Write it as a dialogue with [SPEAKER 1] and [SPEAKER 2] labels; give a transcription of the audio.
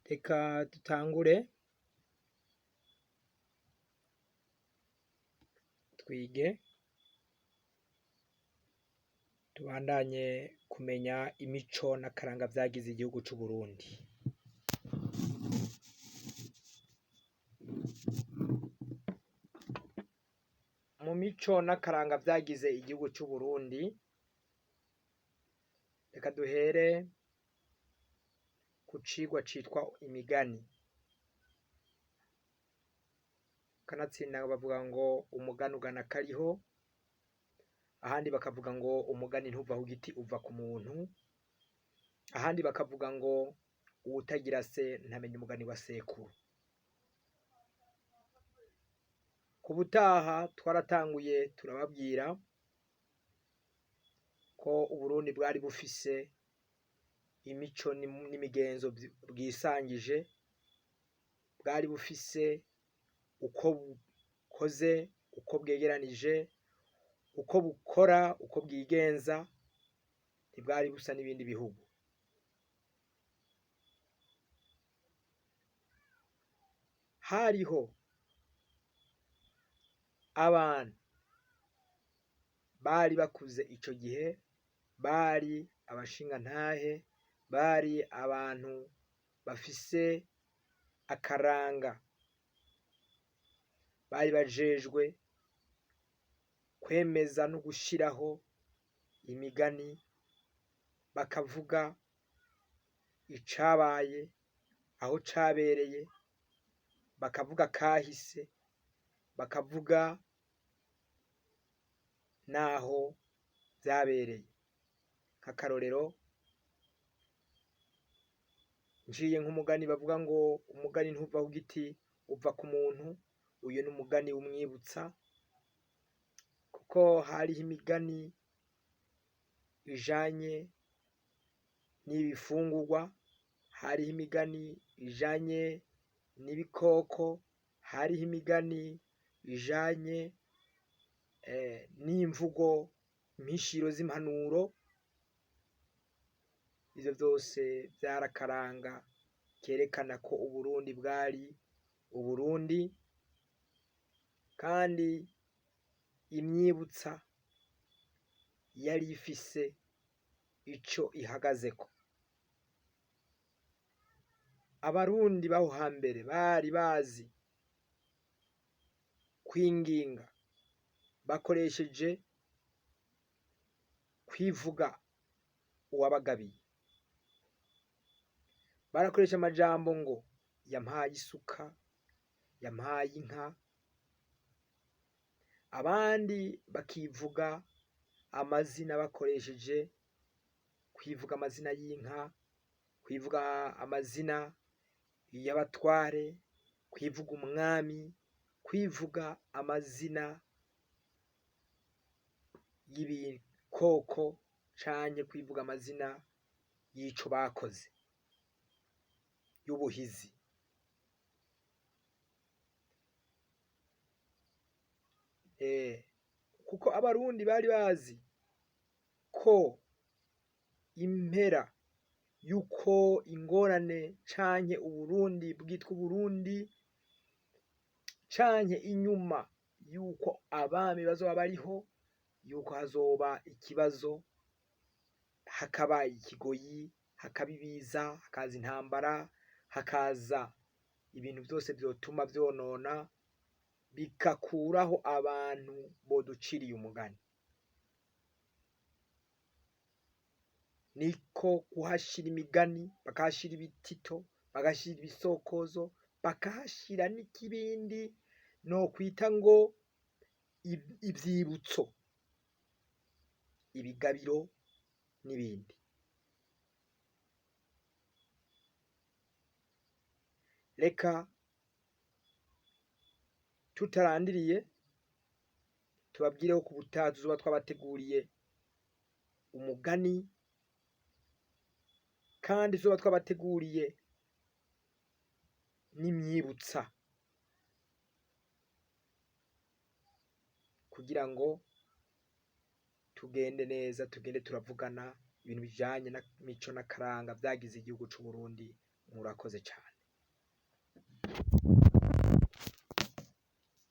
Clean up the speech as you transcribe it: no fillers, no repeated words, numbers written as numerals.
[SPEAKER 1] Reka dutangure twige tubandanye kumenya imico n'akaranga vyagize igihugu c'Uburundi. Mu mico n'akaranga vyagize igihugu c'Uburundi, reka duhere ku cigwa citwa imigani. Kanatsinda bavuga ngo umugani ugana akariho, ahandi bakavuga ngo umugani ntuva ku giti uva ku muntu, ahandi bakavuga ngo uwutagira se ntamenya umugani wa sekuru. Ku butaha twaratanguye turababwira ko Uburundi bwari bufise imico n'imigenzo bwisangije, bwari bufise uko bukoze, uko bwegeranije, uko bukora, uko bwigenza, ntibwari busa n'ibindi bihugu. Hariho abantu bari bakuze ico gihe, bari abashingantahe, bari abantu bafise akaranga, bari bajejwe kwemeza no gushiraho imigani, bakavuga icabaye, aho cabereye, bakavuga kahise, bakavuga n'aho vyabereye. Nk'akarorero, nciye nk'umugani bavuga ngo umugani ntuva ku giti uva ku muntu, uyu ni umugani w'umwibutsa, kuko hariho imigani ijanye n'ibifungurwa, hariho imigani ijanye n'ibikoko, hariho imigani ijanye n'imvugo mpishiro z'impanuro, ivyo vyose vyarakaranga kerekana ko Uburundi bwari Uburundi, kandi imyibutsa yari ifise ico ihagazeko. Abarundi b'aho hambere bari bazi kwinginga bakoresheje kwivuga uwabagabiye. Barakoresha amajambo ngo yampaye isuka, yampaye inka, abandi bakivuga amazina bakoresheje kwivuga amazina y'inka, kwivuga amazina y'abatware, kwivuga umwami, kwivuga amazina y'ibikoko canke kwivuga amazina y'ico bakoze y'ubuhizi. Kuko abarundi bari bazi ko impera yuko ingorane canke Uburundi bwitwa Uburundi canke inyuma yuko abami bazoba bariho, yuko hazoba ikibazo, hakaba ikigoyi, hakaba ibiza, hakaza intambara, hakaza ibintu vyose vyotuma vyonona, bigakuraho abantu boduciriye umugani. Niko kuhashira imigani, bakahashira ibitito, bagashira ibisokozo, bakahashira n'ikibindi nokwita ngo ivyibutso, ibigabiro n'ibindi. Reka tutarandiriye tubabwireho ku butaha tuzoba twabateguriye umugani, kandi tuzoba twabateguriye n'imyibutsa kugira ngo tugende neza, tugende turavugana ibintu bijanye n'imico n'akaranga vyagize igihugu c'Uburundi. Murakoze cane.